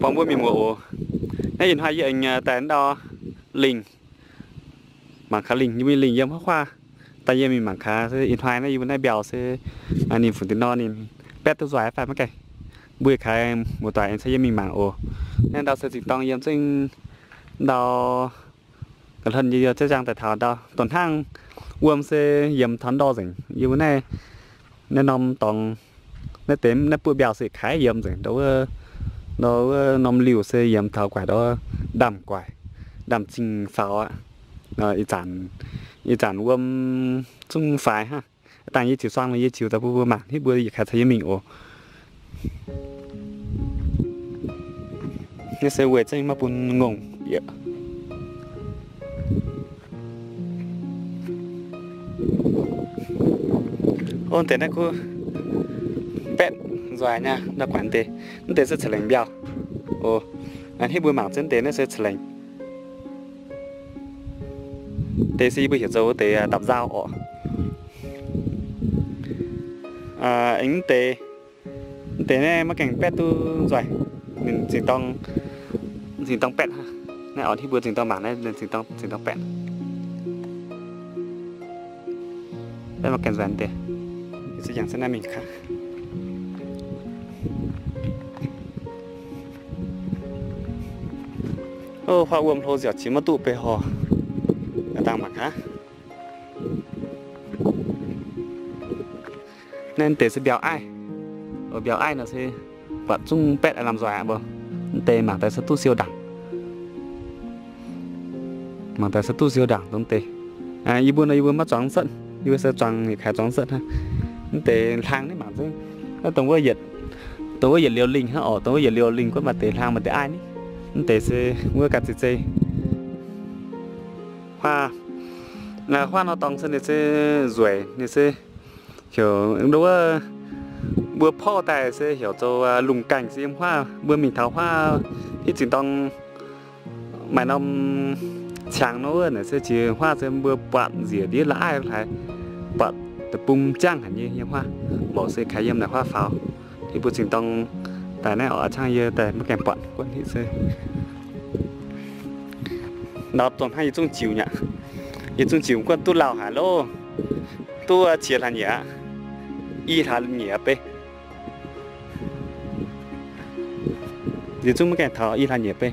Buangh mbuo mienh muoz oc. Naaiv ih hnoi yie aengx daaih ndau lingh, mangc kaax lingh, yie mbuo lingh yiem huaav huaav. Daaih yie mingh mangc kaax se ih hnoi naaiv yie mbuo naaiv mbiauh se, ninh fungc deix nor ninh baetv duqv nzoih fai maiv gaengh. Mbuo kaax muoz-doic aengx caux yie mingh mangc oc. Naaiv ndau se zingh dorng yiem zengv ndau ga'hlen yie yie ziouc ziangh daaih taux ndau. Dongh hnangv wuom se yiemx taux ndor nzengc. Yie mbuo naaiv, naaiv norm dorngx, naaiv deix naaiv buov mbiauh se kaaix yiemx nzengc. Ndau wuov, ndau wuov norm liuh se yiemx taux guaix ndau wuov ndamv guaix, ndamv zingh faaux aqv. Ih zanc, ih zanc wuom zungv faix hnangv. Dangh yie ziux suang nor yie ziux daaih bun mbuo mangc, hitv mbuo yietc kaaix caux yie mingh oc. Naaiv se weic zengv maiv bun ngongh bieqc. Ov, deix naaiv kuv baetv nzoih nyei, ndau guaix deix. Mv deix se ca'lengc mbiauh oc. Hitv mbuo mangc zengv deix naaiv se ca'lengc. Deix se yie mbuo heuc zoux wuov deix dapc nzauh orqc. Aengx mv deix, mv deix naaiv maiv gaengh baetv duqv nzoih. Ninh zingh dorng, zingh dorng baetv hnangv. Naaiv orqc, hitv mbuo zingh dorng mangc naaiv, zingh dorng, zingh dorng baetv. Baetv maiv gaengh nzoih deix. Yie se yangh se naaiv mingh kaax. Ov, huaav wuom hlo nziaauc jiex maiv duqv beiv horh. Dangh mangc gaax. Naaiv deix se mbiauh aiv. Mbiauh aiv nor se buatc zungv baetv aav lamh nzoih aqv mbuo. Mv deix mangc daaih se duqv siou ndaangc. Mangc daaih se duqv siou ndaangc dongh deix. Yie mbuo nor yie mbuo maiv zuangx setv, yie mbuo se zuangx yietc kaaix zuangx setv hnangv. Mv deix hlang naaiv mangc zengv, dongh wuov yietc, dongh wuov yietc liuz lingh hnangv orqc, dongh wuov yietc liuz lingh guonv maaih deix hlang maaih deix aiv ni. Mv deix se wuov ganh zeiz zeiv. Huaav, huaav nor dorngx se ninh se nzueic, ninh se heuc wuov mbuo porv daaih se heuc zoux lungh gaengh se yiem huaav. Mbuo mingh taux huaav hitv zingh dorng maaih norm ciangx nor wuov naaic se jiex huaav se mbuo buatc njiec ndiev la'aiv haaix, buatc deic-bung jangv haic nyei yiem huaav. Mborqc se kaaix yiem naaic huaav faaux. Hitv mbuo zingh dorng daaih naaiv oc, a'cangv yie daaih maiv gaengh buatc guonv hitv se Ndau dongh hnangv yie zungv ziux nyei aqv. Yie zungv ziux guonv duqv lauh haic loh. Duqv qiex hlaax nyieqc aqv. I hlaax nyieqc bei. Yie zungv maiv gaengh taux i hlaax nyieqc bei,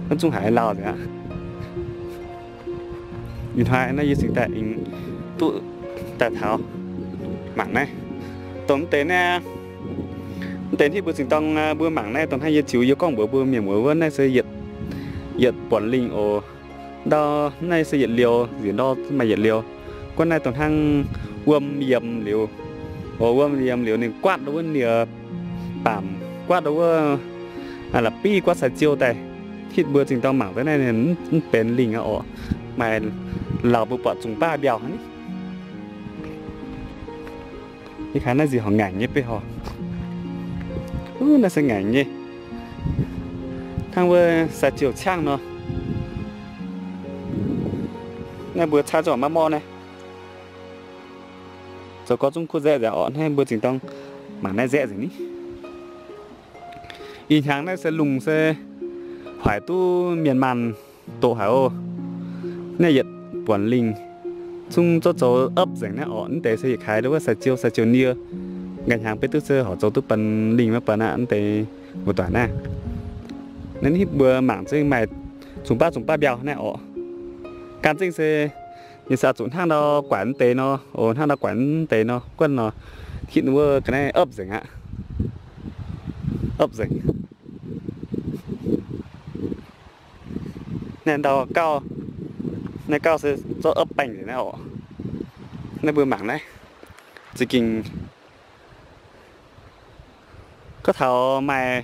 maiv zungv haiz lauh nzengc aqv. Ih hnoi naaiv yie cingx daaih aengx duqv daaih taux mangc naaiv. Dongh mv deix naaiv, mv deix hitv mbuo zingh dorng mbuo mangc naaiv, dongh hnangv yie ziux yie gorngv mbuox mbuo mienh muoz wuov, naaiv se yietc buonc lingh oc. Ndau naaiv se yietc liouh, nziex ndau maaih yietc liouh. Guonv naaiv dongh hnangv wuom yiem liuz, o, wuom yiem liuz ninh guaatv wuov nie baamc, guaatv wuov la'biv, guaatv sai-ziou daaih. Hitv mbuo zingh dorng mangc daaih naaiv ninh mv benx lingh aqv oc. Maaih lauh mbuo buatc zungh baav mbiauh hnangv ni. Yie kaaix naaiv nziex horngc ngaengc nyei bei horh. Naaiv se ngaengc nyei, hnangv wuov sai-ziou ciangv nor. Naaiv mbuo caaiv zungv maiv morv naaiv. Zoux gorx zungv kuv nzaeqv nzengc orqc. Naaiv mbuo zingh dorng mangc naaiv nzaeqv nzengc ni. Ih hnyangx naaiv se lungh se hoic duqv mienh maanh doqc haic oc. Naaiv yietc buonc lingh zungv zoux zoux opv nzengc naaiv orqc. Mv deix se yietc kaaix ndau wuov sai-ziou, sai-ziou nie. Nqa'hnyangx beiv duqv se horc zoux duqv benx lingh maiv benx aqv. Mv deix muoz-doic naaiv, naaiv hitv mbuo mangc zengv maaih zungh baav zungh baav mbiauh naaiv orqc. Gan zengv se ninh se oix zuqc hnangv ndau guaix mv deix nor, o, hnangv ndau guaix mv deix nor guonv nor, hitv wuov ga'naaiv opv nzengc aqv. Opv nzengc. Naaiv ndau gauh, naaiv gauh se zorqv opv baengh nzengc naaiv orqc. Naaiv mbuo mangc naaiv, za'gengh gorngv taux maaih,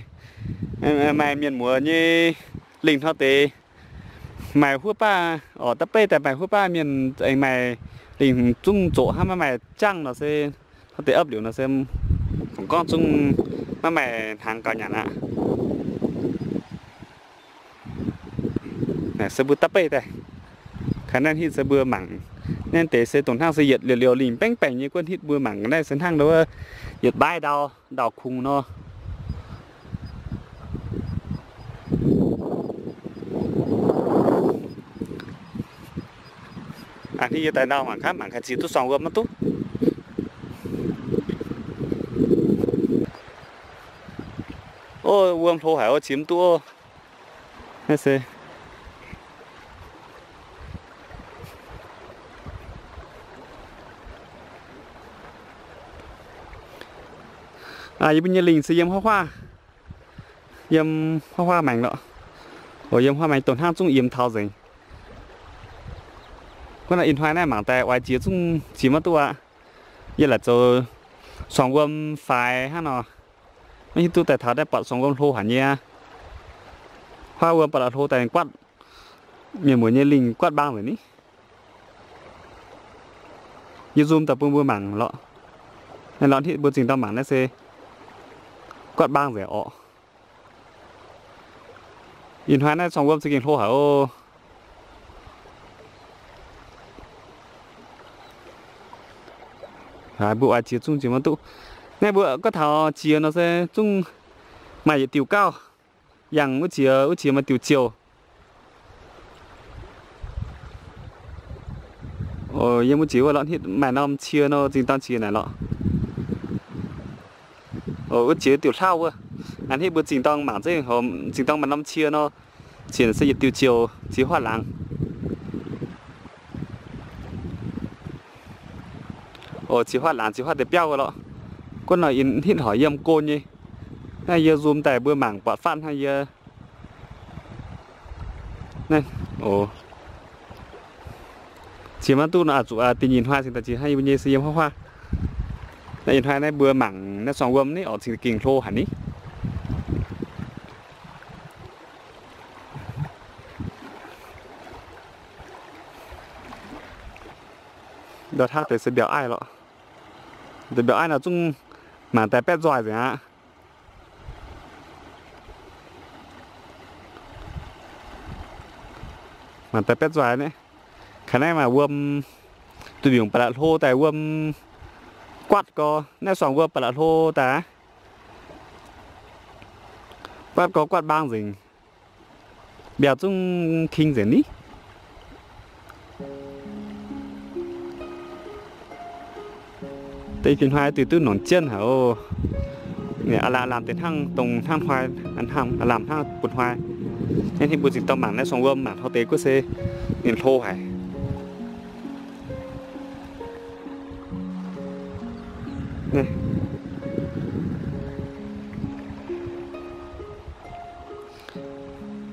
maaih mienh muoz nyei lingh hnoi deix, maaih huov baav orqc, da'beiv daaih maaih huov baav mienh aengx maaih lingh zungv zoqc hnangv, maiv maaih jangv nor se, hnoi deix opv liuz nor se, fungc gorngv zungv maiv maaih hnaangx gauh nyanc aqv. Se mbuo da'beiv daaih, kaaix naaiv hitv se mbuo mangc naaiv deix se dongh hnangv se yietc liouh liouh lingh baengv baengc nyei guonv hitv mbuo mangc naaiv se hnangv ndau wuov yietc baav ndau, ndau kungx nor. Hnangv yie daaih nor mangc gaax, mangc gaax ziex duqv suang wuom maiv duqv. Ov, wuom hlo haic ov, ziex maiv duqv ov. Naaiv se yie mbuo nyei lingh se yiem huaav huaav, yiem huaav huaav maengx lorqc. Oc, yiem huaav maengx dongh hnangv zungv yiem taux nzengc. Gunv nor ih hnoi naaiv mangc daaih oix jiex zungv jiex maiv duqv aqv. Yie laaic zoux suang wuom faix hnangv nor, maiv hiuv duqv daaih taux naaiv buatc suang wuom hlo haic nyei aqv. Huaav wuom ba'laqc hlo daaih guatv, mienh muoz nyei lingh guatv mbaang nzengc ni. Yie zoom daaih bun mbuo mangc lorqc. Naaiv lorz hnitv mbuo zingh dorng mangc naaiv se guatv mbaang nzengc orqc. Ih hnoi naaiv suang wuom za'gengh hlo haic oc. Mbuo oix jiex zungv jiex maiv duqv. Naaiv mbuo gorngv taux jiex nor se zungv maaih yietc diuh gauh. Yangh wuov jiex, wuov jiex maaih diuh ziouh. Yiem wuov jiex wuov lorz hnitv maaih norm cie nor zingh dorng jiex naaic lorqc. Wuov jiex diuh hlauv wuov. A'hneiv mbuo zingh dorng mangc zengv, zingh dorng maaih norm cie nor, jiex se yietc diuh ziouh ziex huav laangz. Ziex huav laangz ziex huav deix biauv wuov lorqc. Gunv nor ih hnitv horc yiem go nyei. Naaiv yie zoom daaih mbuo mangc buatc fatv hnangv yie Naaiv, o, jiex maiv duqv nor, zuqc da'nyeic hnoi cingx daaih jiex hnangv yie mbuo nyei se yiem huaav huaav. Naaiv ih hnoi naaiv mbuo mangc naaiv suang wuom ni, orqc, cingx gengh hlo haic ni. Ndau hnangv deix se mbiauz aiv lorqc. Deix mbiauz aiv nor zungv mangc daaih baeqv nzoih nzengc aqv. Mangc daaih baeqv nzoih naaiv. Kaaix naaiv maaih wuom, duih mbiungc ba'laqc hlo daaih wuom guatv gau. Naaiv suangx wuom ba'laqc hlo daaih, guatv gau guatv mbaang nzengc. Mbiauz zungv king nzengc ni. Deix fih hnoi duih duqv nongc jienv haic oc. Aav lamh aav lamh deix hnangv dongh hnangv hnoi, aav lamh hnangv bun hnoi. Naaiv hnangv mbuo zinh dorng mangc naaiv suangx wuom mangc hnoi deix guov se ninh hlo haic.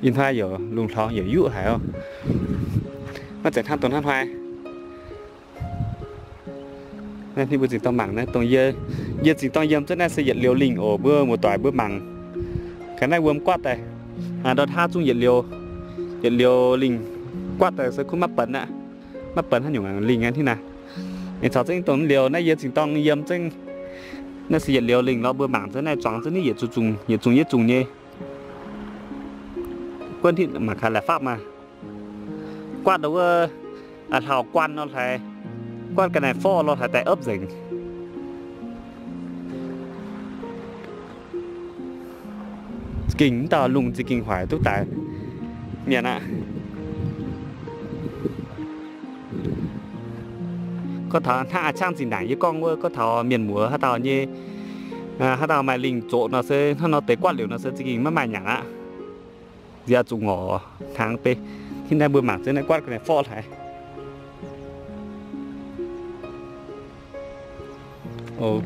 Ih hnoi yaac lungh hlorngx yaac yuqv haic oc. Maiv zeiz hnangv dongh hnangv hnoi. Naaiv ninh mbuo zinh dorng mangc naaiv dongh yie, yie zinh dorng yiem zunv naaiv se yietc liuz lingh oc. Mbuo muoz-doic mbuo mangc gaax naaiv wuom guatv daaih. Ndau hnangv zungv yietc liuz, yietc liuz lingh guatv daaih se kuv maiv benx aqv. Maiv benx haaix nyungc lingh aqv hnangv naaic. Aengx caux zengv dongh liuz naaiv yie zinh dorng yiem zengv naaiv se yietc liuz lingh lorz mbuo mangc zengv naaiv zuangx zengv naaiv yietc zungh, yietc zungh nyei zungh nyei. Guov hnitv mangc gaax la'fapv maah. Guatv wuov, hlauv-guanh nor hlaaix, guatv ga'naaiv-forv nor hlaaix daaih opv nzengc. Za'gengh mv dauh lungh za'gengh hoic duqv daic mienh aqv. Gorngv taux hnangv a'ciangv zinh ndaangc yie gorngv wuov, gorngv taux mienh muoz haaix dauh nyei, haaix dauh maaih lingh zoqc nor se hnangv nor deix guatv liuz nor se za'gengh maiv maaih nyanc aqv. Nziex zuqc ngorc hnaangx deix. Hnangv naaiv mbuo mangc zengv naaiv guatv ga'naaiv-forv hlaaix.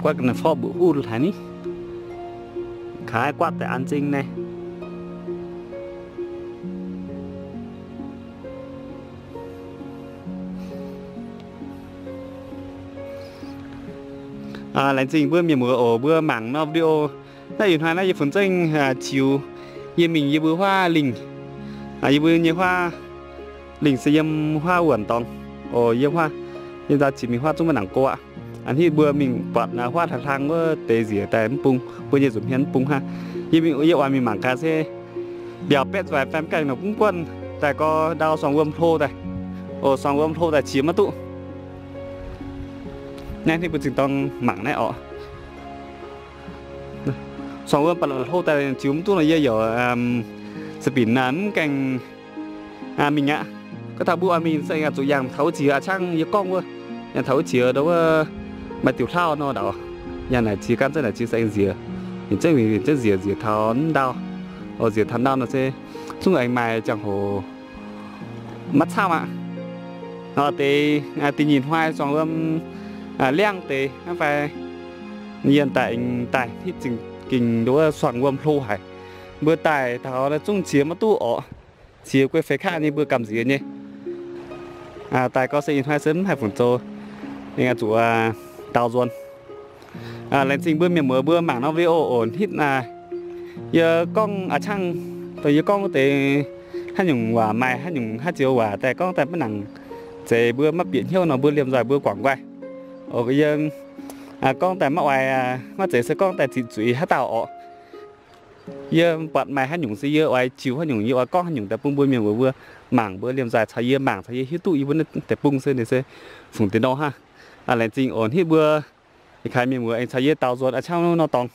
Guatv ga'naaiv-forv mbuoqc huv hlaaix ni. Kaaix guatv daaih an zingh naaiv. Laengz zingh mbuo mienh muoz oc, mbuo mangc nor video. Naaiv ih hnoi naaiv yie funx zengv ziux yie mingh yie mbuo huaav lingh, yie mbuo nyei huaav lingh se yiem huaav wuonh dorngx oc. Yiem huaav, yiem ndau ziex mingh huaav zungv maiv nangc go aqv. A'hneiv mbuo mingh buatc huaav hlaaix hlang wuov deix nziec daaih mv bung, mbuo nyei nzunc hmien mv bung hnangv. Yie mingh, yie oix mingh mangc gaax se mbiauz baeqv nzueic fai mv gaengh nor mv guanh daaih gau ndau suangx wuom hlo daaih. Oc, suangx wuom hlo daaih qiex maiv duqv. Naaiv hneiv mbuo zinh dorng mangc naaiv oc. Suangx wuom ba'laqc hlo daaih ziux mv duqv nor yie yaac za'binc mv gaengh mingh aqv. Gorngv taux mbuo oix mingh se aengx zuqc yangh taux wuov jiex a'ciangv yie gorngv wuov, yangh taux wuov jiex ndau wuov maaih diuh hlauv nor ndau. Yangh naaic jiex gan zengv naaic jiex se aengx nziex, ninh zengv nziex taux ndau. Nziex taux ndau nor se zungv aengx maaih ziangh hoc maiv camv aqv. Nor deix da'nyeic hnoi zuangx wuom liangv deix hnangv fai yie daaih aengx daaih hitv zingh gengh nduov suangx wuom hlo haic. Mbuo daaih taux zungv qiex maiv duqv orqc. Qiex guei feix kaqv nyei mbuo gamh nziex nyei. Daaih gorngv se ih hnoi se mv haih fungc zoux, aengx zuqc daaux nzuonx. Laengz zingh mbuo mienh muoz mbuo mangc norm video oc, hitv naaic. Yie gorngv a'ciangv, dongh yie gorngv wuov deix haaix nyungc waac maaih haaix nyungc haaix joux waac daaih gorngv daaih maiv nangc, zeiz mbuo maiv bieqc hnyouv nor mbuo liemh nzoih mbuo guangc nqoi. Oc, yie gorngv daaih maiv oix, maiv zeiz se gorngv daaih ziqc zuiz haaix dauh orqc. Yie buatc maaih haaix nyungc se yie oix jiu haaix nyungc, yie oix gorngv haaix nyungc daaih bun mbuo mienh muoz mbuo mangc, mbuo liemh nzoih caux yie mangc, caux yie hiuv duqv yie mbuo naaiv deic-bung se ninh se fungc deix nor hnangv. Laengz zingh oc, hitv mbuo ih kaaix mienh muoz aengx caux yie daaux nzuonx a'ciangv nor dorngx.